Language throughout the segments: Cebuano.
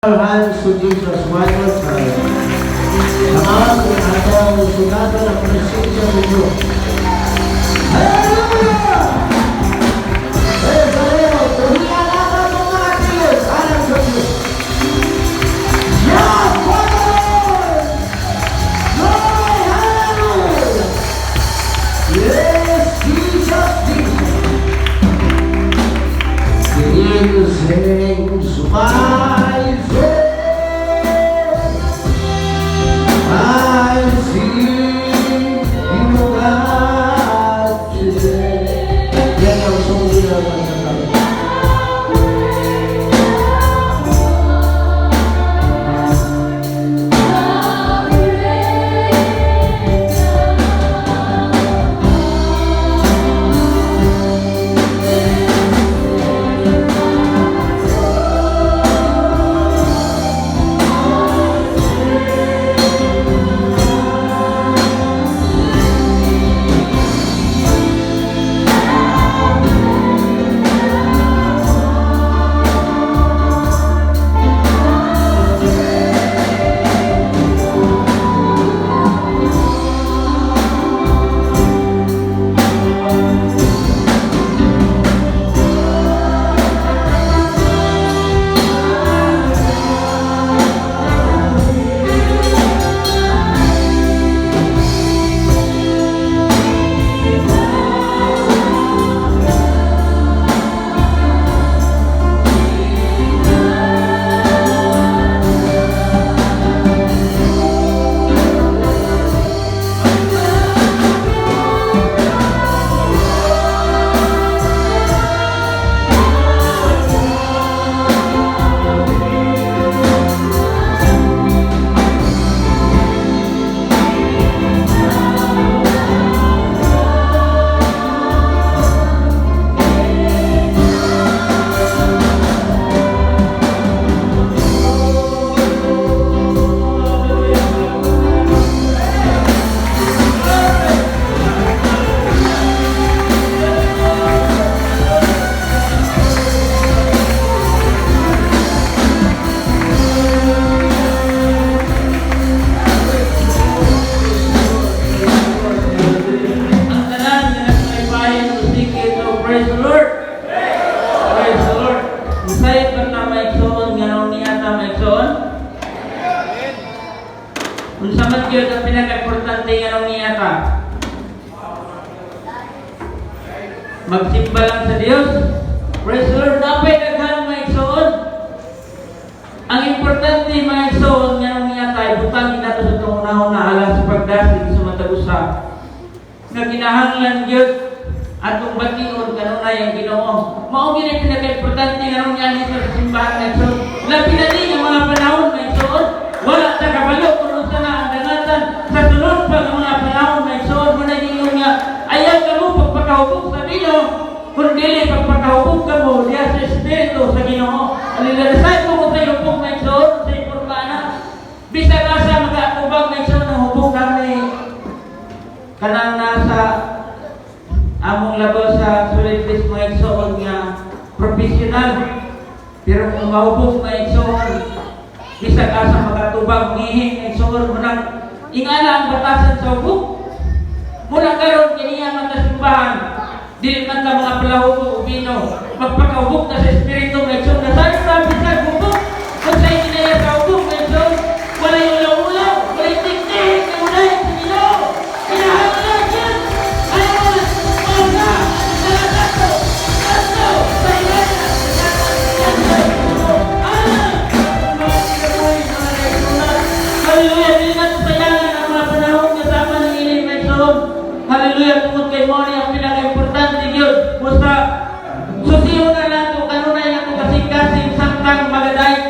Our hands to Jesus one more time. Come on, atong sugatan ang presensya sa Diyos. Hallelujah! Praise the Lord! Tuhian natin ang mga kilos alang sa Diyos. Yeah, for the Lord! Glory, hallelujah! Yes, Jesus, Jesus. Cleansing my soul. I see you, God, today. Yan ang sungin ng mga tao. Ang tanan nga nagmaypayan o sige so praise the Lord. Praise the Lord. Musayod ba ta, mga igsoon, nga nung niya ta, mga igsoon? Unsa man gyud ang pinaka-importante nga nung niya ta? Magsimba lang sa Dios. Praise the Lord. Napay daghan, mga igsoon. Ang importante, mga igsoon, nga nung niya ta, ibutangin nato sa itong unahon na alang sa pagdasig sa matag usa nga kinahanglan gyud atong bation kanunay ang Ginoo. Mao gyud ang pinaka-importante nga niya sa simbahan nga igsoon. Labi na ni nga mga panahon, mga igsoon, wala ta kabalo kung unsa na ang dangatan sa sunod pa nga mga panahon, mga igsoon. Mo na ingon nga ayaw kamo pagpakahubog sa bino kun dili pagpakahubog kamo diha sa espiritu sa Ginoo. Alilalisay ko kung sa hubog, mga igsoon, sa imporma na. Bisag asa makaatubang, mga igsoon, ang hubog kami kanang nasa among labaw sa solid waste, mga igsoon, nga professional, pero kung mahubog, mga igsoon, bisag asa makatubang ngihi, mga igsoon, munang ingana ang batasan sa hubog. Muna karon kini ang mga simbahan, dili man ta mga palahubog o bino, magpakahubog na sa espiritu, mga igsoon. Nasayo ta bisag hubog kung sa kinaya sa hubog, mga igsoon, walay ulaw-ulaw, walay tiktik nga unay sa Ginoo. Kinahanglan yun ayon mga nalatato ato sa ilana mga kinabuhi, mga kaigsunan. Hallelujah! Dili nato sayangan ang mga panahon nga sama ng ining, mga igsoon. Hallelujah! Tungod kay mo ni ang pinaka-importante gyud. Basta susiyon na nato kanunay nga kasing-kasing samtang magadayon.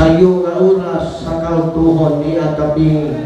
Sayo nga oras sa kautuhon ni kami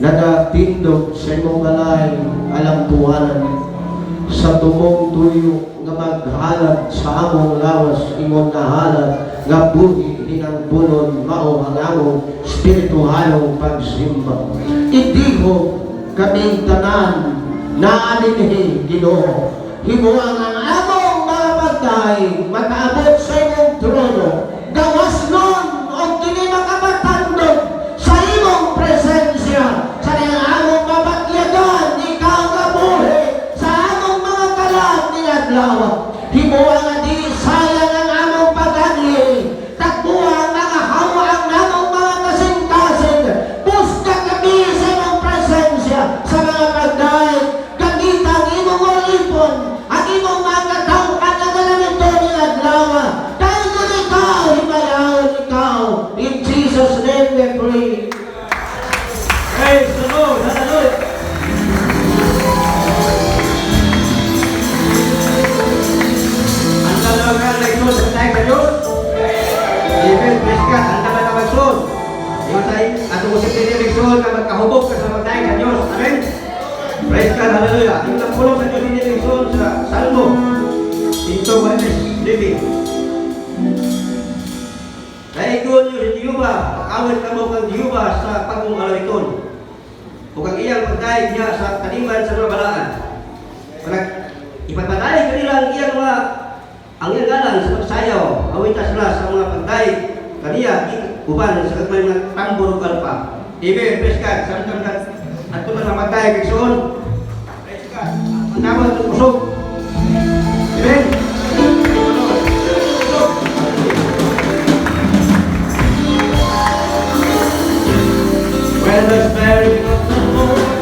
nagatindog sa imong balay alambuhanan sa tumong tuyo nga maghalad sa among lawas ingon nga halad nga buhi, hinangbunon, mao ang among espirituhanong pagsimba. Idiho kaming tanan naa dinhi, Ginoo. Himuang ang among mga pagdaig makaabot sa imong trono. Gawas nun o kini makamatandog sa imong presensya sa niyang among mabatyagan ikaw nga buhi sa among mga kalag ning adlaw. Himuang nga di sayang ang among pag-anhi. Takbuha ang mga hawa ang namong mga kasing-kasing. Buska kami sa imong presensya sa mga pagdaig. Gamita ang imong ulipon, ang imong mga katawhan nga galanito ning adlaw. Dahil kung ikaw, himayaon ikaw. In Jesus' name we pray. Praise the Lord. Hallelujah. Ang dalawa na ito sa tayo sa Diyos. Amen. Praise God. Ang dalawa na magsuon. Ingon sa ato ko sa tinirigsuon na magkahubog ka sa magtayo sa Diyos. Amen. Praise God. Hallelujah. Yung ang pulong sa Diyos tinirigsuon sa Salmo. Ito is living. Daigon niyo si Jehova, pag-awit kamo kang Jehova sa pagong alawiton. Ug ang iyang pagdaig niya sa taniman sa mga balaan. Panag ipagpadaig kanila ang iyang ngalan sa pagsayaw, awita sila sa mga pagdaig kaniya uban sa gagmay mga tambor ug alpa. Amen. Praise God. Samtang ka adto na sa pagdaig igsoon. Praise God. Ang tama itong kusog. Amen. Kusog. When the Spirit of the Lord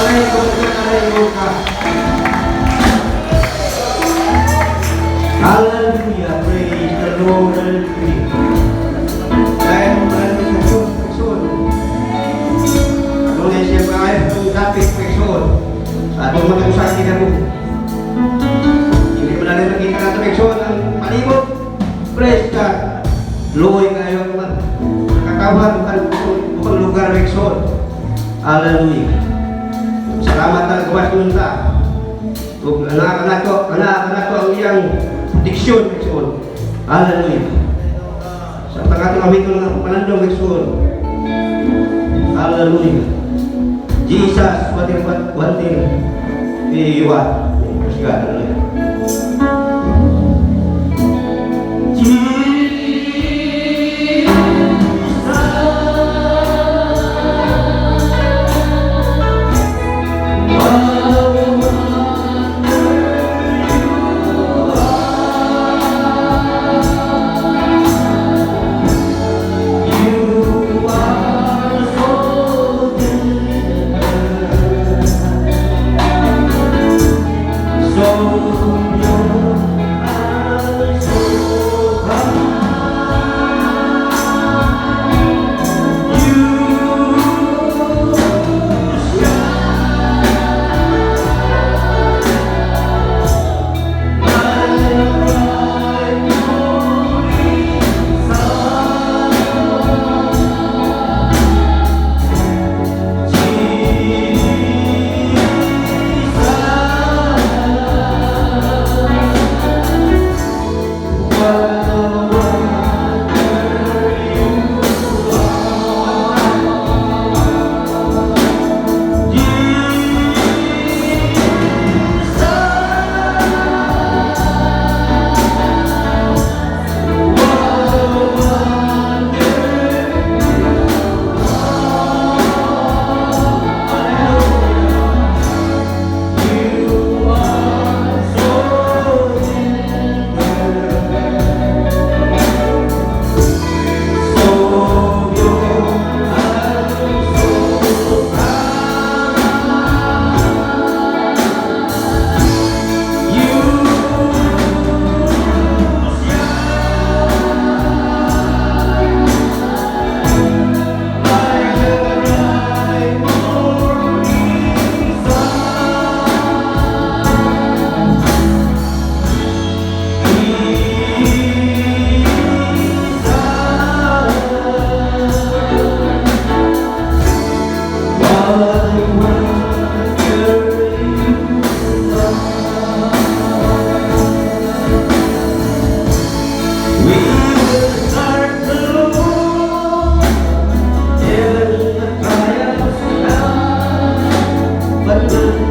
Aray ko ka, aray ko ka. Hallelujah, praise the Lord, hallelujah. Dahil maraming sa Diyos, Pagsoon. Adunay siya maayo itong dapit, Pagsoon. Sa atong mga usahin na mo. Hindi mo na rin nakita natin, Pagsoon, ang palibot. Praise God. Luoy kayo ang mga kakawan, bukang lugar, Pagsoon. Hallelujah. Salamat na gawas dun sa ug anak nato ang iyang proteksyon, Pagsoon. Hallelujah. Sa pangatong awiton nga panandong, Pagsoon. Hallelujah. Jesus, what a you are. Praise God. Hallelujah. You are so tender, so pure and so kind. You shine like bright morning sun. Jesus, what a wonder you are. Jesus, what a wonder you are. You are so tender, so pure and so kind. You shine like a bright morning sun. Jesus, what a wonder you are. We will serve the Lord in the trials come, but